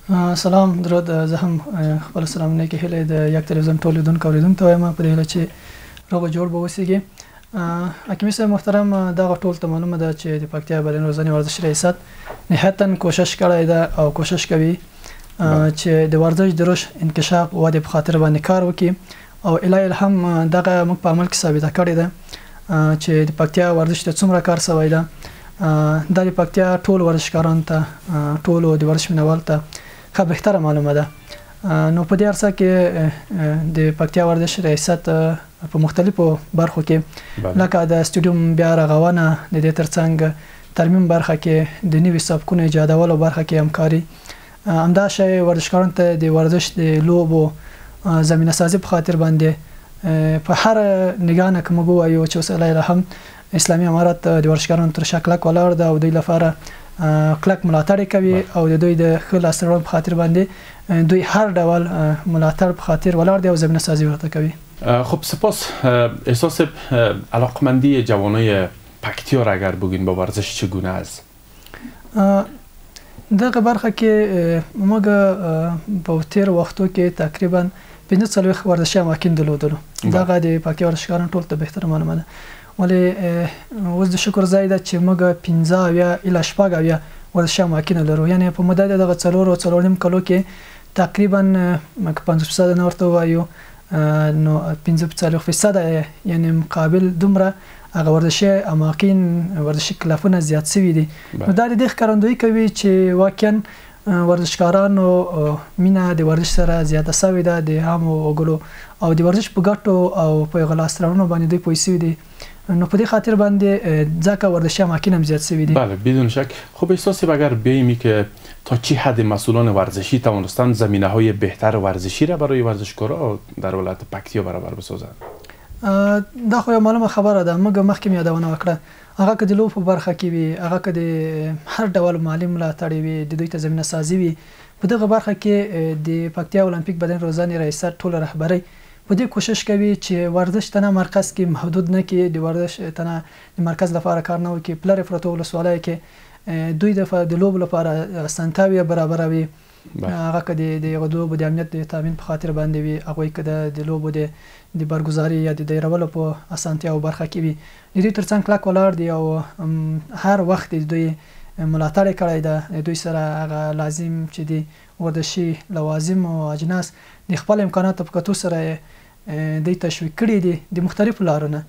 سلام درود، زه هم خپل سلام نیکې هیلې د یک تلویزیون ټول لیدونکو اوریدونکو ته وایم، په دې هیله چې روغ جوړ به اوسیږي. حکیمي صاحب محترم، دغه ټول ته معلومه ده چې د پکتیا بدن روزنې ورزش ریاست نهایتاً کوشش کړی ده او کوشش کوي چې د ورزش د رشد، انکشاف، ودې په خاطر باندې کار وکړي، او الی الهم دغه موږ په عمل کې ثابته کړې ده چې د پکتیا ورزش ته څومره کار سوی ده. دا د پکتیا ټول ورزشکاران ته، ټولو د ورزش مینوال ته ښه بهتره معلومه ده. نو په دې عرصه کې د پکتیا ورزش ریاست په مختلفو برخو کې، لکه د سټډیوم بیا رغونه، د دې ترڅنګ ترمیم برخه کې، د نوي سبکونو ایجادولو برخه کې همکاري، همدا شی ورزشکاران ته د ورزش د لوبو زمینه سازي په خاطر باندې په هر نګاه نه که موږ ووایو چې اوس هم اسلامي امارت د ورزشکارانو تر شا کلک ولاړ ده او دوی لپاره کلک ملاتړ کوي، او د دوی د ښه لاسته راوړنو په خاطر باندې دوی هر ډول ملاتړ په خاطر ولاړ دی او زمینه سازي ورته کوي. خب سپاس. احساس علاقمندی جوانای پکتیا را اگر بگین با ورزش چگونه است؟ دغه برخه کې موږ په تیر وختو کې تقریبا 45 ورزشي اماکن درلودلو. دغه د پکتیا ورزشکاران ټول ته بهتره معلومه ده، ولې اوس د شکر ځای ده چې موږ 75 الی 76 ورزشي اماکن لرو. یعنې په موده د دغه څلور او څلور نیم کلو کې تقریبا که 50% نه ورته ووایو نو 45%، یعنې مقابل دومره هغه ورزشي اماکن، ورزشي کلپونه زیات سوي دي. نو دا د دې ښکارندویي کوي چې واقعا ورزشکارانو مینه د ورزش سره زیاته سوې ده، د عامو وګړو او د ورزش په ګټو او په هغه لاسته راوړنو باندې دوی پوه سوي دي. نو په دې خاطر باندې ځکه ورزشي اماکن هم زیات سوي دي. بله بدون شک. خب احساس اگر بیایمی که تا چی حد مسئولان ورزشی توانستند زمینه های بهتر ورزشی را برای ورزشکارا در ولایت پکتیا برابر بسازند؟ دا خو یو معلومه خبره ده، موږ مخکې مې یادونه وکړه، هغه که د لوبو په برخه کې وي، هغه که د هر ډول مالي ملاتړ وي، د دوی ته زمینه سازي وي، په دغه برخه کې د پکتیا المپیک بدن روزنې ریاست ټوله رهبرۍ په دې کوشش کوي چې ورزش تنه مرکز کې محدود نه کړي، د ورزش تنه د مرکز لپاره کار نه وکړي، په لرې پرتو ولسوالیو کې دوی د لوبو لپاره اسانتیاوې برابروي. هغه که د هغو لوبو د امنیت د تامین په خاطر باندې وي، هغوی که د لوبو د برګزاري یا د دایرولو په اسانتیاو برخه کې وي، د دوی ترڅنګ کلک ولاړ دي او هر وخت د دوی ملاتړ یې کړی ده. د دوی سره هغه لازم چې دي ورزشي لوازم او اجناس د خپل امکاناتو په کتو سره دوی تشویق کړي دي د مختلفو لارو نه.